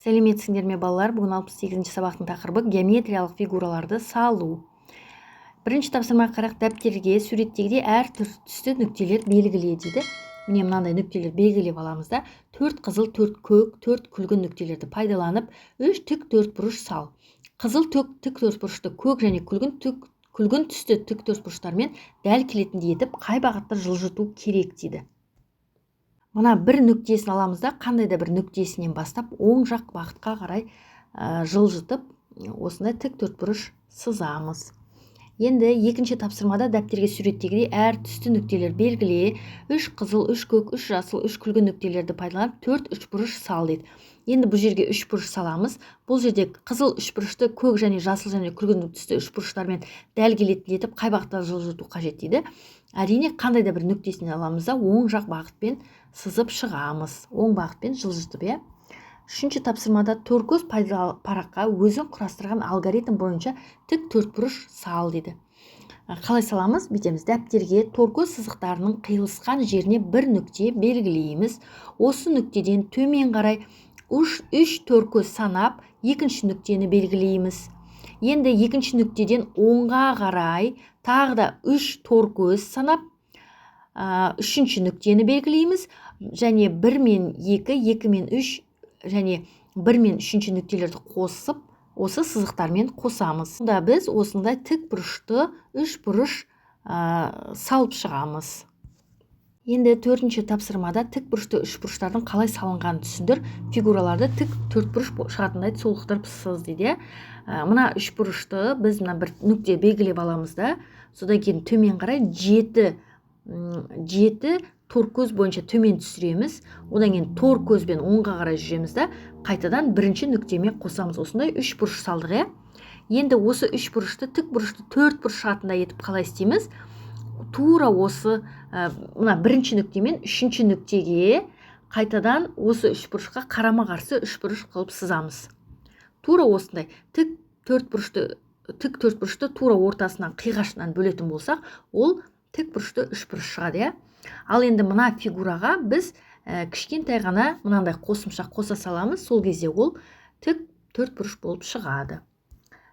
Сәлеметсіңдер ме, балалар! Бүгін 68-ші сабақтың тақырыбы: геометриялық фигураларды салу. Бірінші тапсырмаға қарайық. Дәптерге суреттегідей әр түсті нүктелер белгіле дейді. Міне, мынандай нүктелер белгілеп аламыз да, төрт қызыл, төрт көк, төрт күлгін нүктелерді пайдаланып, үш тік төртбұрыш сал. Қызыл тік төртбұрышты көк және күлгін түсті тік төртбұрыштармен дәл келетіндей етіп, қай бағытта жылжыту керек дейді. Мына бір нүктесін аламыз да, қандай да бір нүктесінен бастап оң жақ бағытқа қарай жылжытып, осындай тік төртбұрыш сызамыз. Енді екінші тапсырмада дәптерге суреттегідей әр түсті нүктелер белгіле, үш қызыл, үш көк, үш жасыл, үш күлгін нүктелерді пайдаланып, төрт үшбұрыш сал дейді. Енді бұл жерге үшбұрыш саламыз. Бұл жерде қызыл үшбұрышты көк және жасыл және күлгін түсті үшбұрыштармен дәл келетіндей етіп, қай бағытта жылжыту қажет дейді. Әрине, қандай да бір нүктесін аламыз да, оң жақ бағытпен сызып шығамыз, оң бағытпен жылжытып, иә. Үшінші тапсырмада торкөз параққа өзің құрастырған алгоритм бойынша тік төртбұрыш сал дейді. Қалай саламыз? Бүйтеміз: дәптерге торкөз сызықтарының қиылысқан жеріне бір нүкте белгілейміз. Осы нүктеден төмен қарай үш торкөз санап, екінші нүктені белгілейміз. Енді екінші нүктеден оңға қарай тағы да үш торкөз санап, үшінші нүктені белгілейміз және бір мен екі, екі мен үш және бір мен үшінші нүктелерді қосып, осы сызықтармен қосамыз. Сонда біз осындай тік бұрышты үш бұрыш салып шығамыз. Енді төртінші тапсырмада тік бұрышты үш бұрыштардың қалай салынғанын түсіндір, фигураларды тік төртбұрыш шығатындай толықтырып сыз дейді, иә. Мына үш бұрышты біз мына бір нүкте белгілеп аламыз да, содан кейін төмен қарай жеті тор көз бойынша төмен түсіреміз. Одан кейін тор көзбен оңға қарай жүреміз да, қайтадан бірінші нүктемен қосамыз. Осындай үш бұрыш салдық, иә. Енді осы үш бұрышты тік бұрышты төрт бұрыш шығатындай етіп қалай істейміз? Тура осы мына бірінші нүктемен үшінші нүктеге қайтадан осы үш бұрышқа қарама қарсы үш бұрыш қылып сызамыз. Тура осындай тік төрт бұрышты тура ортасынан, қиғашынан бөлетін болсақ, ол тік бұрышты үш бұрыш шығады, иә. Ал енді мына фигураға біз кішкентай ғана мынандай қосымша қоса саламыз. Сол кезде ол тік төрт бұрыш болып шығады.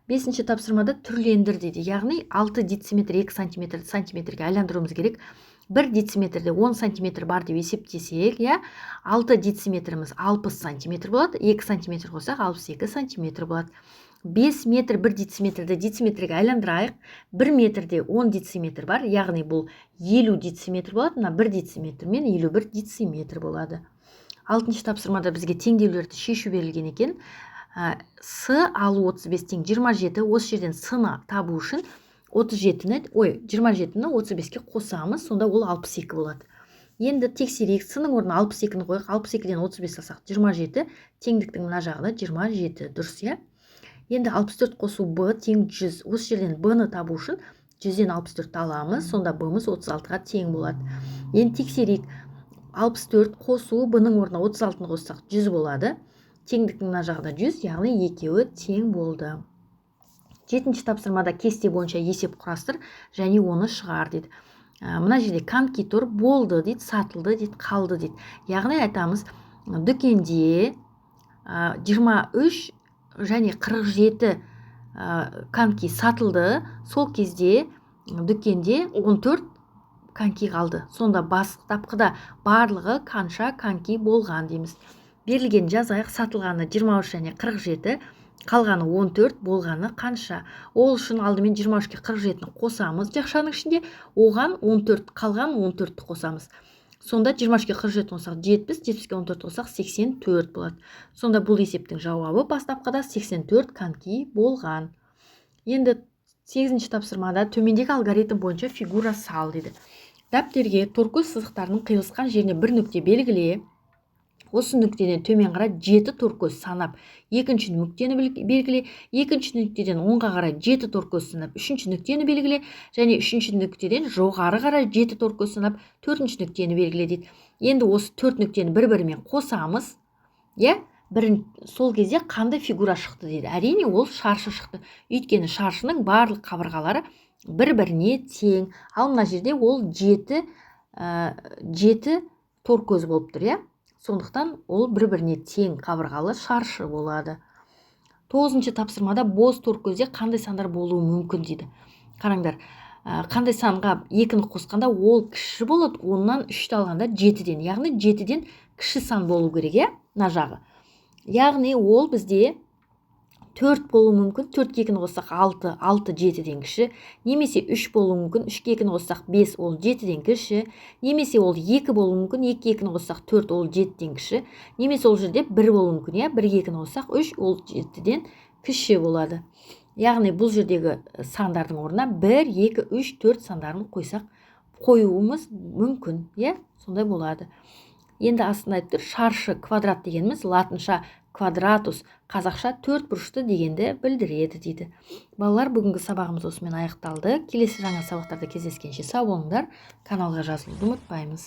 Бесінші тапсырмада түрлендір дейді, яғни 6 дециметр 2 сантиметрді сантиметрге айландыруымыз керек. 1 дециметрде 10 сантиметр бар деп есептесек, иә, 6 дециметріміз 60 сантиметр болады, 2 сантиметр қоссақ, 62 сантиметр болады. 5 метр 1 дециметрді дециметрге айландырайық. 1 метрде 10 дециметр бар, яғни бұл 50 дециметр болады. Мына 1 дециметрмен 51 дециметр болады. Алтыншы тапсырмада бізге теңдеулерді шешу берілген екен. С алу 35 тең 27. Осы жерден с-ны табу үшін 37-ні, ой, 27-ні 35-ке қосамыз, сонда ол 62 болады. Енді тексерейік. С-ның орнына 62-ні қояйық. 62-ден 35 алсақ, 27. Теңдіктің мына жағында 27, дұрыс, иә. Енді 64 қосу б тең 100. Осы жерден б-ны табу үшін 100-ден 64-ті аламыз, сонда б-мыз 36-ға тең болады. Енді тексерейік: 64 қосу б-ның орнына 36-ны қоссақ, 100 болады. Теңдіктің мына жағында 100, яғни екеуі тең болды. Жетінші тапсырмада кесте бойынша есеп құрастыр және оны шығар дейді. Мына жерде коньки тұр: болды дейді, сатылды дейді, қалды дейді. Яғни айтамыз: дүкенде 23 және 47 коньки сатылды, сол кезде дүкенде 14 коньки қалды. Сонда бастапқыда барлығы қанша коньки болған дейміз. Берілген жазайық: сатылғаны 23 және 47, қалғаны 14, болғаны қанша? Ол үшін алдымен 23-ке 47-ні қосамыз жақшаның ішінде, оған 14, қалған 14-ті қосамыз. Сонда 23-ке 47 қоссақ, 70, 70-ке 14 қоссақ, 84 болады. Сонда бұл есептің жауабы: бастапқыда 84 коньки болған. Енді сегізінші тапсырмада төмендегі алгоритм бойынша фигура сал дейді. Дәптерге торкөз сызықтарының қиылысқан жеріне бір нүкте белгіле. Осы нүктеден төмен қарай жеті торкөз санап, екінші нүктені белгіле. Екінші нүктеден оңға қарай жеті торкөз санап, үшінші нүктені белгіле және үшінші нүктеден жоғары қарай жеті торкөз санап, төртінші нүктені белгіле дейді. Енді осы төрт нүктені бір бірімен қосамыз, иә. Сол кезде қандай фигура шықты дейді. Әрине, ол шаршы шықты, өйткені шаршының барлық қабырғалары бір біріне тең. Ал мына жерде ол жеті торкөз болып тұр, иә. Сондықтан ол бір біріне тең қабырғалы шаршы болады. Тоғызыншы тапсырмада бос төрткөзде қандай сандар болуы мүмкін дейді. Қараңдар, қандай санға екіні қосқанда ол кіші болады оннан үшті алғанда жетіден? Яғни жетіден кіші сан болу керек, иә, мына жағы. Яғни ол бізде төрт болуы мүмкін. Төртке екіні қоссақ, алты. Алты жетіден кіші. Немесе үш болуы мүмкін. Үшке екіні қоссақ, бес, ол жетіден кіші. Немесе ол екі болуы мүмкін. Екіге екіні қоссақ, төрт, ол жетіден кіші. Немесе ол жерде бір болуы мүмкін, иә. Бірге екіні қоссақ, үш, ол жетіден кіші болады. Яғни бұл жердегі сандардың орнына бір, екі, үш, төрт сандарын қойсақ, қоюымыз мүмкін, иә, сондай болады. Енді астында айтып тұр: шаршы, квадрат дегеніміз латынша quadratus, қазақша төрт бұрышты дегенді білдіреді дейді. Балалар, бүгінгі сабағымыз осымен аяқталды. Келесі жаңа сабақтарда кездескенше сау болыңдар. Каналға жазылуды ұмытпаймыз.